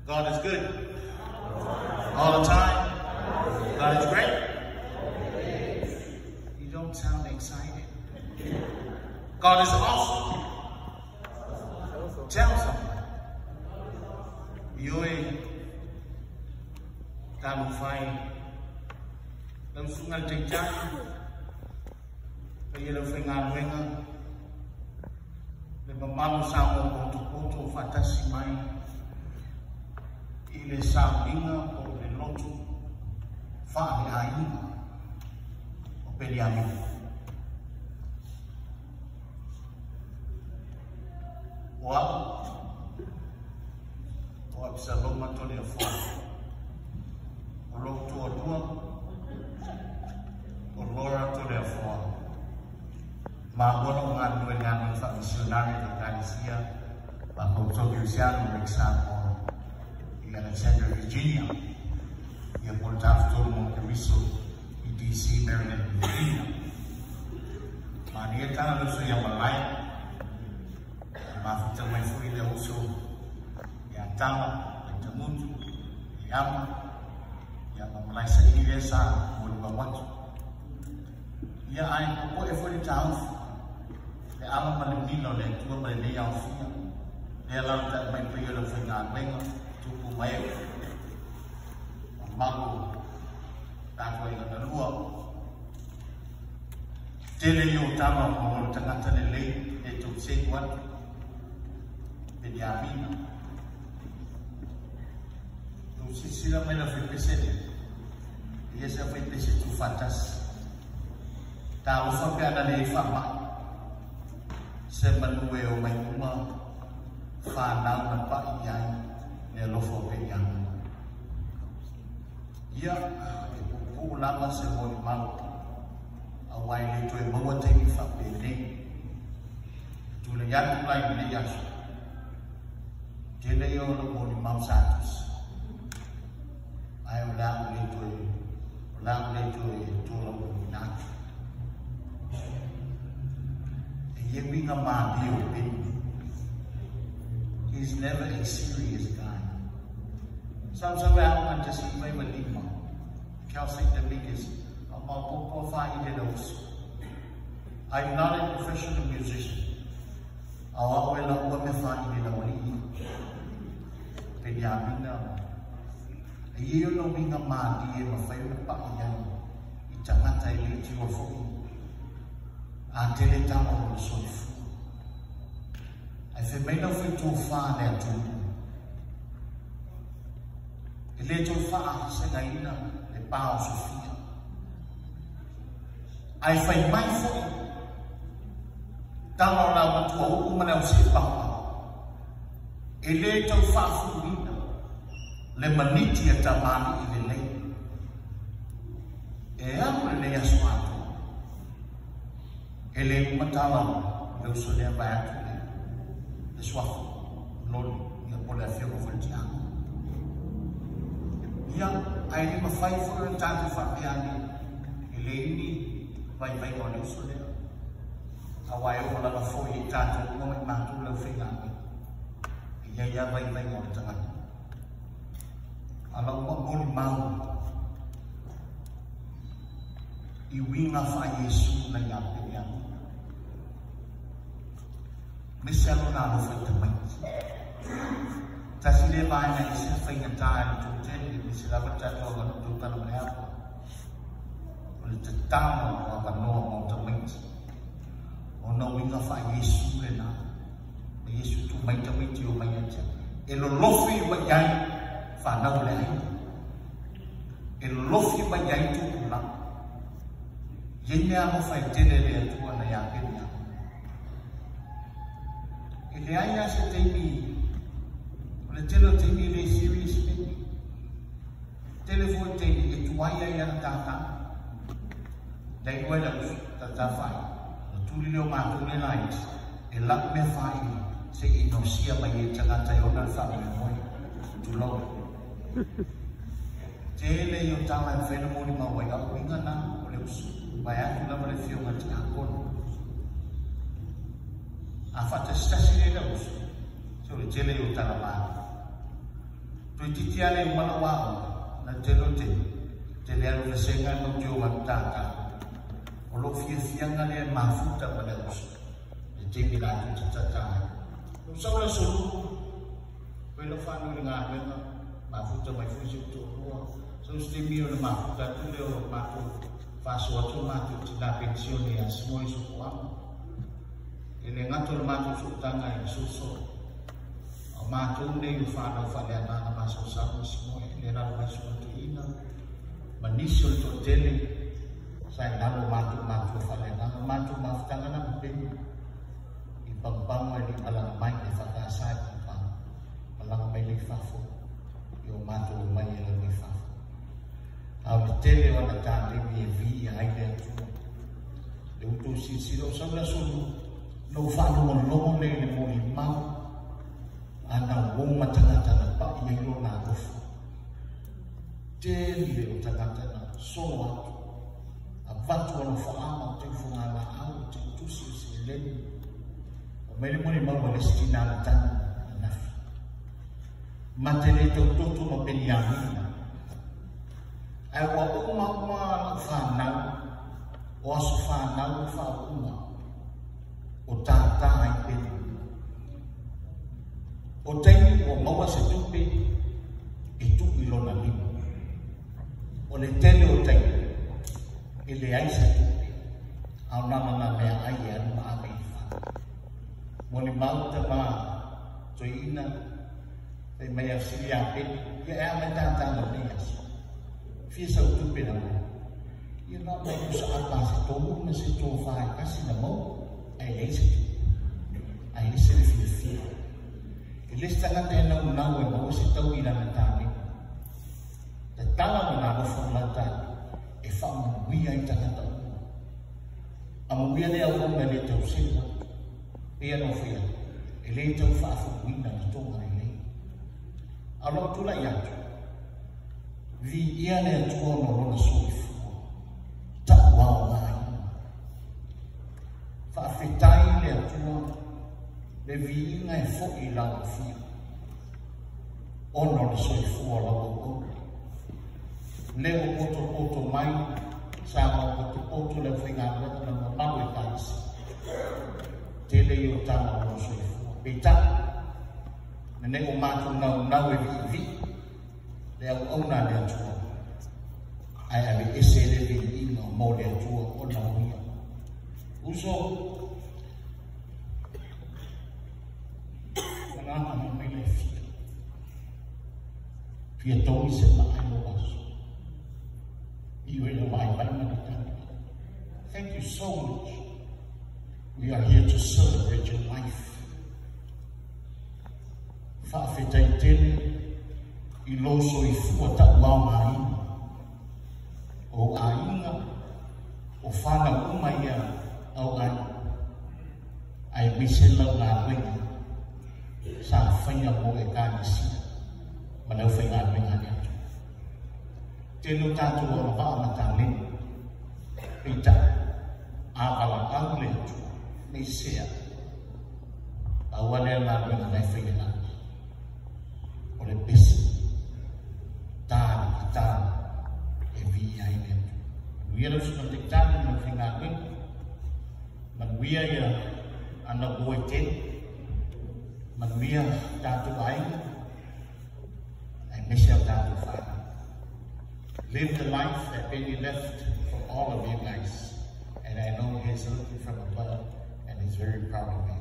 God is good. All the time. God is great. You don't sound excited. God is awesome. Tell someone. Ioe talufai lau susuga le taitai paia le aufaigaluega le mamalu o Samoa potopoto o faatasi mai i le sauniga po o le lotu faaleaiga o Peniamina. O au, o Apisaloma Toleafoa, o lou toalua, o Laura Toleafoa, maua lou galulue i le galuega faamisionare i le Ekalesia Faapoutou Kerisiano Rick Samoa i Alexandria, Virginia, ia po o le Tafatolu mo Keriso i DC, Maryland, Virginia. Manaia tala le uso ia Malae, e mafuta mai foi le uso ia Tama, Tamutu, Iama, ia ma Malae Saili lea sa molimau atu. Ia ae popoe foi le taofi, le ala ma le mila o le Atua ma lenei aofia, lea alaalatai mai paia o le aufaigaluega, tupu ma ee, mamalu o tatou aiga na lua. Tele ia o tama ma o le tagata lelei e tou selu atu, Peniamina. Tou silasila mai le aufaipese lea, e ia se aufaipese tuufaatasi. Talofa pe a na le faamai, se manu e omai uma fanau na pai i ai le alofa o Peniamina. Ia, e puupuu lava se molimau, aua e le toe maua taimi faapenei. E tulai atu la i lenei aso, tele ia o lou molimau sa tusi, ae o le a ou le toe, o le a ou le toe tolaulauina atu. E i ai uiga malie o Benny. He's never a serious guy. Sausau e aoga i le 1995, Cal State Dominguez, a maopoopo a faaili le uso. I'm not a professional musician. A o au e laua mea faaili lau alii. Peniamina, e i ai ona uiga malie e mafai ona pai ai i tagata e le tiua foi a tele tama o lona soifua. Ae fai mai lau faitofa le atunuu, e le toe faasegaina le pa o Sofia. Ae fai mai foi tama o le aumatuauu ma le auseepaopao, e le tau faafuluina le maniti a tamalii lelei. E amo lenei aso atoa. E le uma tala o le uso lea vaeatu le suafa loli ia po o le afioga foi le tiakono. Ia, ae le mafai foi ona tatou faapea ane e leai ni vaivaiga o le uso lea, aua e oo lava foi i tatou uma ma i matou le aufaigaluega, e i ai lava vaivaiga o le tagata. A lau molimau i uiga faa-Iesu na ia Peniamina, aemaise lava lona alofa i tamaiti. Tasi lea vaega e ese le faigata i le toatele, aemaise lava le tatou aganuu tautala ma le ava, o le tatalo o avanoa mo tamaiti. Ona uiga faa-Iesu lena, ma Iesu tuu mai tamaiti o mai ia te au, e lolofi mai i ai fanau o le aiga, e lolofi mai i ai tupulaga. E i ai mea alofa e tele le Atua na ia Peniamina. E leai lava se taimi, o le tele o taimi e le serious Peni. Tele foi taimi e tuai ai ana tātā. Lei ua le uso, tātā whai. Na tuli leo mātou le laiti, e lau mea whaili, se i inosia mai e tagata e ona le faamoemoe. Tulou. Tele ia o tala e mafai ona molimau ai au uiga na o le uso, vaeatu lava le afioga i le tiakono. A faatasitasi lea le uso, se o le tele ia o tala malie. Toeitiiti lava le uma lau aoga, na tele o taimi, ou te le alu i le vasega ae matou te omai matata. O lou fiafiaga lea e mafuta ma le uso i le taimi latou te tata ai. Na ou sau i le aso Lua, fai lau fanau i le galuega, mafuta mai foi si ou toalua. Sau se taimi ona mafuta atu lea o matou faasoa atu o matou tina penisione ia Simoe Sopoaga. E le gata o le matou sootaga i le soso, a o matou nei o fanau faaleagaga masaosao ma Simoe, lea e alaala mai Susuga Toeaina ma nisi o le toatele sa i lalo o matou matua faaleagaga. O matou mafutaga na ma Peni i Pagopago e le i malaga mai le EFKS i Pagopago, malaga mai lea i fafo, ia o matou omai e lalo i fafo. A o le tele o ana taleni e viia ai le Atua. Le ua outou silasila, o sau le aso Lua, ona ou faalogologo lea i le molimau a na uo ma tagata na pai ai lona alofa. Tele o tagata na solo atu, avatu alofaaga o teu fogalaau, o teu tusi o seleni. Fai mai le molimau a le isi tina na tagi ananafi. Ma te le tautoto ma Peniamina. Ae ua uma uma lau fanau, o aso fanau ma faauuga, o tata ai Peni. O taimi ua maua se tupe e tuu i lona lima. O le tele o taimi, e leai se tupe, a o lana na meaai e alu ma ave i le fale. Molimau tama toeaina, fai mai a fesili ia Peni, ia e a mai tata i lenei aso? Fia sau tupe na maua? Ia na mai pusa apa se tolu ma se tofa e tasi na maua, ae leai se tupe. Ae ese le fiafia. E le isi tagata e naunau e maua se taui i lana taleni. Tatala lona alofa ma lana taleni e faamanuia ai tagata uma. Amuia le auauna e le tau sela, pei ona ou fai atu, e le tau faafuluina le toga lelei. A o lou tulai atu, viia le Atua ona o lona soifua tauaogaina. Faafetai le Atua le viiga e foi i lau afio ona o le soifua o lau auauna. Lea ua potopoto mai Samoa, potopoto le aufaigaluega ma le mamalu o Ekalesia. Tele ia o tama o lou soifua. Peitai, lenei ua matou naunau e viivii le auauna a le Atua, ae aveese le viiga mo le Atua ona o ia. Uso, malaga mai le fia. Fia togi se maa i lou aso. Ioe le vaivai ma le tali. Thank you so much. We are here to celebrate your life. Faafetai tele i lou soifua tauaogaina. O aiga, o fanau uma ia au aiga. Aemaise lau galuega sa faia mo Ekalesia ma le aufaigaluega a le Atua. Tele o tatou agavaa ma taleni, peitai, a valaau le Atua, nei sea, pau lava lea o le galuega la e fai e lagi, o le pese, ta le kitara e viia ai le Atua. Manuia lau susuga i le Taitai ma le aufaigaluega, manuia ia ana ua e tele, manuia tatou aiga, aemaise o tatou fanau. Live the life that Benny left for all of you guys. And I know he's looking from above and he's very proud of you.